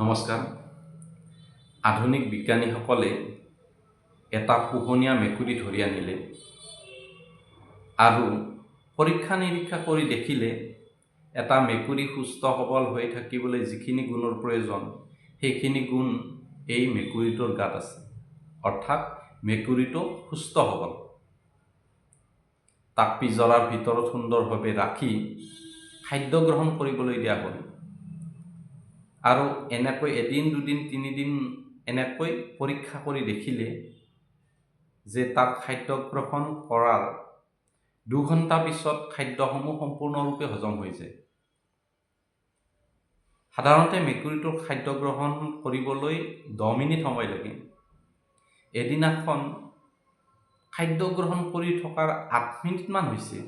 নমস্কাৰ। আধুনিক বিজ্ঞানীসকলে এটা পোহনীয়া মেকুৰী ধৰি আনিলে আৰু পৰীক্ষা নিৰীক্ষা কৰি দেখিলে এটা মেকুৰী সুস্থ সবল হৈ থাকিবলৈ যিখিনি গুণৰ প্ৰয়োজন, সেইখিনি গুণ এই মেকুৰীটোৰ গাত আছে, অৰ্থাৎ মেকুৰীটো সুস্থ সবল। তাক পিঁজৰাৰ ভিতৰত সুন্দৰভাৱে ৰাখি খাদ্য গ্ৰহণ কৰিবলৈ দিয়া হ'ল আৰু এনেকৈ এদিন, দুদিন, তিনিদিন এনেকৈ পৰীক্ষা কৰি দেখিলে যে তাক খাদ্য গ্ৰহণ কৰাৰ 2 ঘণ্টা পিছত খাদ্যসমূহ সম্পূৰ্ণৰূপে হজম হৈ যায়। সাধাৰণতে মেকুৰীটোৰ খাদ্য গ্ৰহণ কৰিবলৈ 10 মিনিট সময় লাগে। এদিনাখন খাদ্য গ্ৰহণ কৰি থকাৰ 8 মিনিটমান হৈছে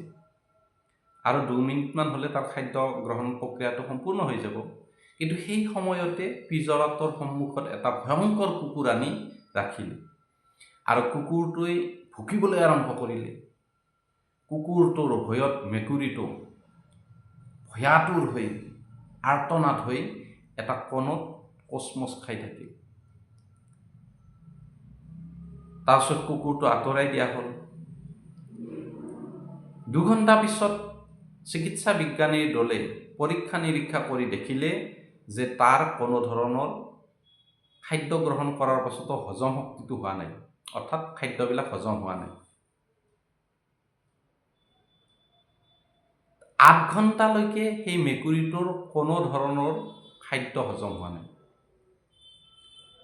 আৰু 2 মিনিটমান হ'লে তাৰ খাদ্য গ্ৰহণ প্ৰক্ৰিয়াটো সম্পূৰ্ণ হৈ যাব, কিন্তু সেই সময়তে পিঁজৰাটোৰ সন্মুখত এটা ভয়ংকৰ কুকুৰ আনি ৰাখিলে আৰু কুকুৰটোৱে ভুকিবলৈ আৰম্ভ কৰিলে। কুকুৰটোৰ ভয়ত মেকুৰীটো ভয়াতুৰ হৈ, আৰ্তনাদ হৈ এটা কোণত কোচমোচ খাই থাকিল। তাৰপিছত কুকুৰটো আঁতৰাই দিয়া হ'ল। 2 ঘণ্টা পিছত চিকিৎসা বিজ্ঞানীৰ দলে পৰীক্ষা নিৰীক্ষা কৰি দেখিলে যে তাৰ কোনো ধৰণৰ খাদ্য গ্ৰহণ কৰাৰ পাছতো হজম শক্তিটো হোৱা নাই, অৰ্থাৎ খাদ্যবিলাক হজম হোৱা নাই। 8 ঘণ্টালৈকে সেই মেকুৰীটোৰ কোনো ধৰণৰ খাদ্য হজম হোৱা নাই।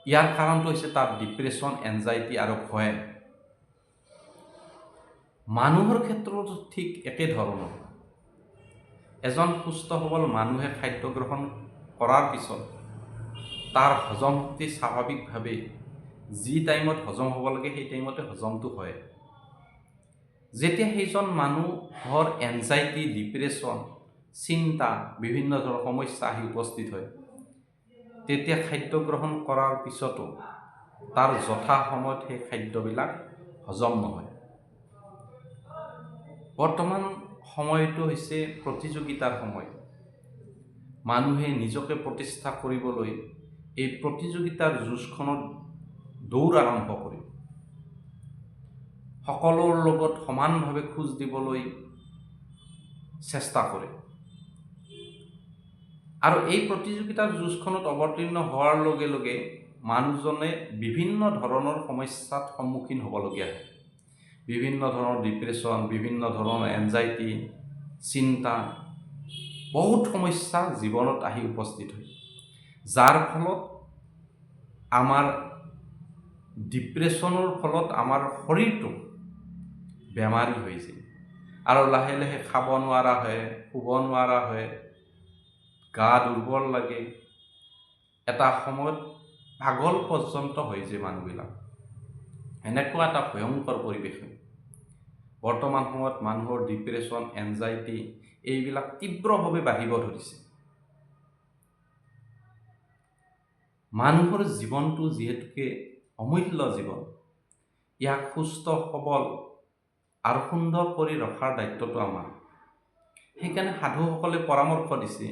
ইয়াৰ কাৰণটো হৈছে তাৰ ডিপ্ৰেশ্যন, এনজাইটি আৰু ভয়। মানুহৰ ক্ষেত্ৰতো ঠিক একেধৰণৰ। এজন সুস্থ সবল মানুহে খাদ্য গ্ৰহণ কৰাৰ পিছত তাৰ হজম শক্তি স্বাভাৱিকভাৱেই যি টাইমত হজম হ'ব লাগে, সেই টাইমতে হজমটো হয়। যেতিয়া সেইজন মানুহৰ এনজাইটি, ডিপ্ৰেশ্যন, চিন্তা, বিভিন্ন ধৰণৰ সমস্যা আহি উপস্থিত হয়, তেতিয়া খাদ্য গ্ৰহণ কৰাৰ পিছতো তাৰ যথা সময়ত সেই খাদ্যবিলাক হজম নহয়। বৰ্তমান সময়টো হৈছে প্ৰতিযোগিতাৰ সময়। মানুহে নিজকে প্ৰতিষ্ঠা কৰিবলৈ এই প্ৰতিযোগিতাৰ যুঁজখনত দৌৰ আৰম্ভ কৰে, সকলোৰ লগত সমানভাৱে খোজ দিবলৈ চেষ্টা কৰে আৰু এই প্ৰতিযোগিতাৰ যুঁজখনত অৱতীৰ্ণ হোৱাৰ লগে লগে মানুহজনে বিভিন্ন ধৰণৰ সমস্যাত সন্মুখীন হ'বলগীয়া হয়। বিভিন্ন ধৰণৰ ডিপ্ৰেশ্যন, বিভিন্ন ধৰণৰ এনজাইটি, চিন্তা, বহুত সমস্যা জীৱনত আহি উপস্থিত হয়, যাৰ ফলত আমাৰ ডিপ্ৰেশ্যনৰ ফলত আমাৰ শৰীৰটো বেমাৰী হৈ যায় আৰু লাহে লাহে খাব নোৱাৰা হয়, শুব নোৱাৰা হয়, গা দুৰ্বল লাগে, এটা সময়ত পাগল পৰ্যন্ত হৈ যায় মানুহবিলাক। এনেকুৱা এটা ভয়ংকৰ পৰিৱেশ হয়। বৰ্তমান সময়ত মানুহৰ ডিপ্ৰেশ্যন, এনজাইটি এইবিলাক তীব্ৰভাৱে বাঢ়িব ধৰিছে। মানুহৰ জীৱনটো যিহেতুকে অমূল্য জীৱন, ইয়াক সুস্থ সবল আৰু সুন্দৰ কৰি ৰখাৰ দায়িত্বটো আমাৰ। সেইকাৰণে সাধুসকলে পৰামৰ্শ দিছে,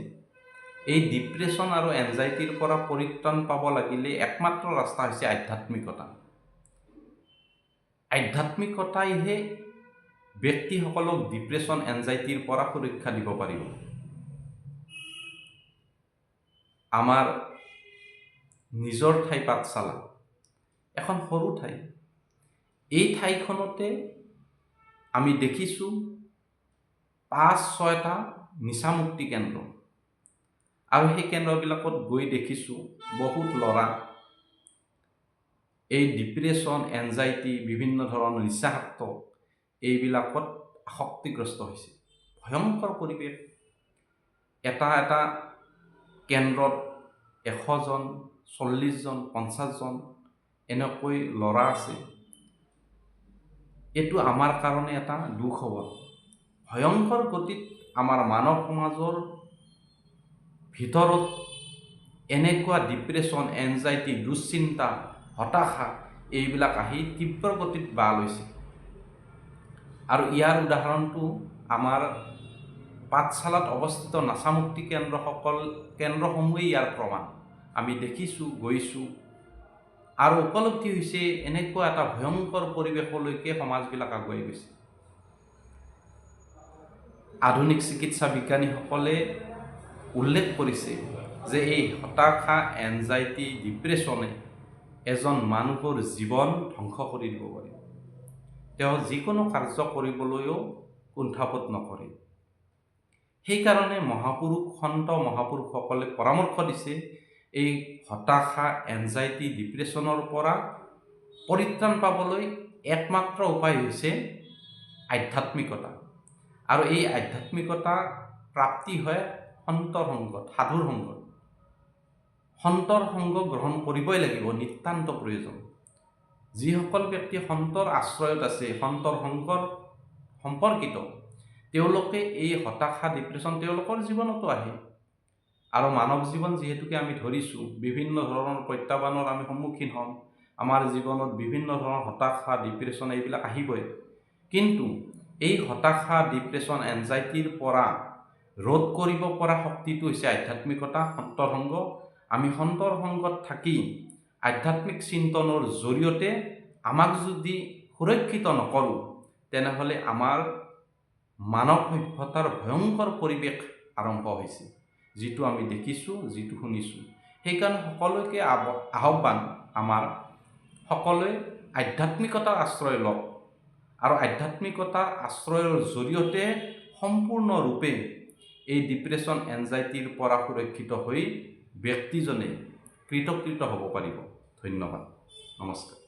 এই ডিপ্ৰেশ্যন আৰু এনজাইটিৰ পৰা পৰিত্ৰাণ পাব লাগিলে একমাত্ৰ ৰাস্তা হৈছে আধ্যাত্মিকতা। আধ্যাত্মিকতাইহে ব্যক্তিসকলক ডিপ্ৰেশ্যন, এনজাইটিৰ পৰা সুৰক্ষা দিব পাৰিব। আমাৰ নিজৰ ঠাই পাঠশালা এখন সৰু ঠাই। এই ঠাইখনতে আমি দেখিছোঁ পাঁচ ছয়টা নিচামুক্তি কেন্দ্ৰ আৰু সেই কেন্দ্ৰবিলাকত গৈ দেখিছোঁ বহুত ল'ৰা এই ডিপ্ৰেশ্যন, এনজাইটি, বিভিন্ন ধৰণৰ নিচাসক্ত এইবিলাকত আসক্তিগ্ৰস্ত হৈছে। ভয়ংকৰ পৰিৱেশ। এটা এটা কেন্দ্ৰত 100জন, 40জন, 50জন এনেকৈ ল'ৰা আছে। এইটো আমাৰ কাৰণে এটা দুঃখবৰ। ভয়ংকৰ গতিত আমাৰ মানৱ সমাজৰ ভিতৰত এনেকুৱা ডিপ্ৰেশ্যন, এনজাইটি, দুশ্চিন্তা, হতাশা এইবিলাক আহি তীব্ৰ গতিত বাহ লৈছে আৰু ইয়াৰ উদাহৰণটো আমাৰ পাঠশালাত অৱস্থিত নাচামুক্তি কেন্দ্ৰসমূহেই ইয়াৰ প্ৰমাণ। আমি দেখিছোঁ, গৈছোঁ আৰু উপলব্ধি হৈছে, এনেকুৱা এটা ভয়ংকৰ পৰিৱেশলৈকে সমাজবিলাক আগুৱাই গৈছে। আধুনিক চিকিৎসা বিজ্ঞানীসকলে উল্লেখ কৰিছে যে এই হতাশা, এনজাইটি, ডিপ্ৰেশ্যনে এজন মানুহৰ জীৱন ধ্বংস কৰি দিব পাৰে। তেওঁ যিকোনো কাৰ্য কৰিবলৈও কুণ্ঠাবোধ নকৰে। সেইকাৰণে মহাপুৰুষ, সন্ত মহাপুৰুষসকলে পৰামৰ্শ দিছে, এই হতাশা, এনজাইটি, ডিপ্ৰেশ্যনৰ পৰা পৰিত্ৰাণ পাবলৈ একমাত্ৰ উপায় হৈছে আধ্যাত্মিকতা। আৰু এই আধ্যাত্মিকতা প্ৰাপ্তি হয় সন্তৰ সংগত, সাধুৰ সংগত। সন্তৰ সংগ গ্ৰহণ কৰিবই লাগিব, নিতান্ত প্ৰয়োজন। যিসকল ব্যক্তি সন্তৰ আশ্ৰয়ত আছে, সন্তৰ সংগৰ সম্পৰ্কিত, তেওঁলোকে এই হতাশা, ডিপ্ৰেশ্যন তেওঁলোকৰ জীৱনতো আহে। আৰু মানৱ জীৱন যিহেতুকে আমি ধৰিছোঁ, বিভিন্ন ধৰণৰ প্ৰত্যাহ্বানৰ আমি সন্মুখীন হ'ম। আমাৰ জীৱনত বিভিন্ন ধৰণৰ হতাশা, ডিপ্ৰেশ্যন এইবিলাক আহিবই। কিন্তু এই হতাশা, ডিপ্ৰেশ্যন, এনজাইটিৰ পৰা ৰোধ কৰিব পৰা শক্তিটো হৈছে আধ্যাত্মিকতা, সন্তৰ সংগ। আমি সন্তৰ সংগত থাকি আধ্যাত্মিক চিন্তনৰ জৰিয়তে আমাক যদি সুৰক্ষিত নকৰোঁ, তেনেহ'লে আমাৰ মানৱ সভ্যতাৰ ভয়ংকৰ পৰিৱেশ আৰম্ভ হৈছে, যিটো আমি দেখিছোঁ, যিটো শুনিছোঁ। সেইকাৰণে সকলোকে আহ্বান আমাৰ, সকলোৱে আধ্যাত্মিকতাৰ আশ্ৰয় লওক আৰু আধ্যাত্মিকতাৰ আশ্ৰয়ৰ জৰিয়তে সম্পূৰ্ণৰূপে এই ডিপ্ৰেশ্যন, এনজাইটিৰ পৰা সুৰক্ষিত হৈ ব্যক্তিজনে কৃতকৃত হ'ব পাৰিব। ধন্যবাদ, নমস্কাৰ।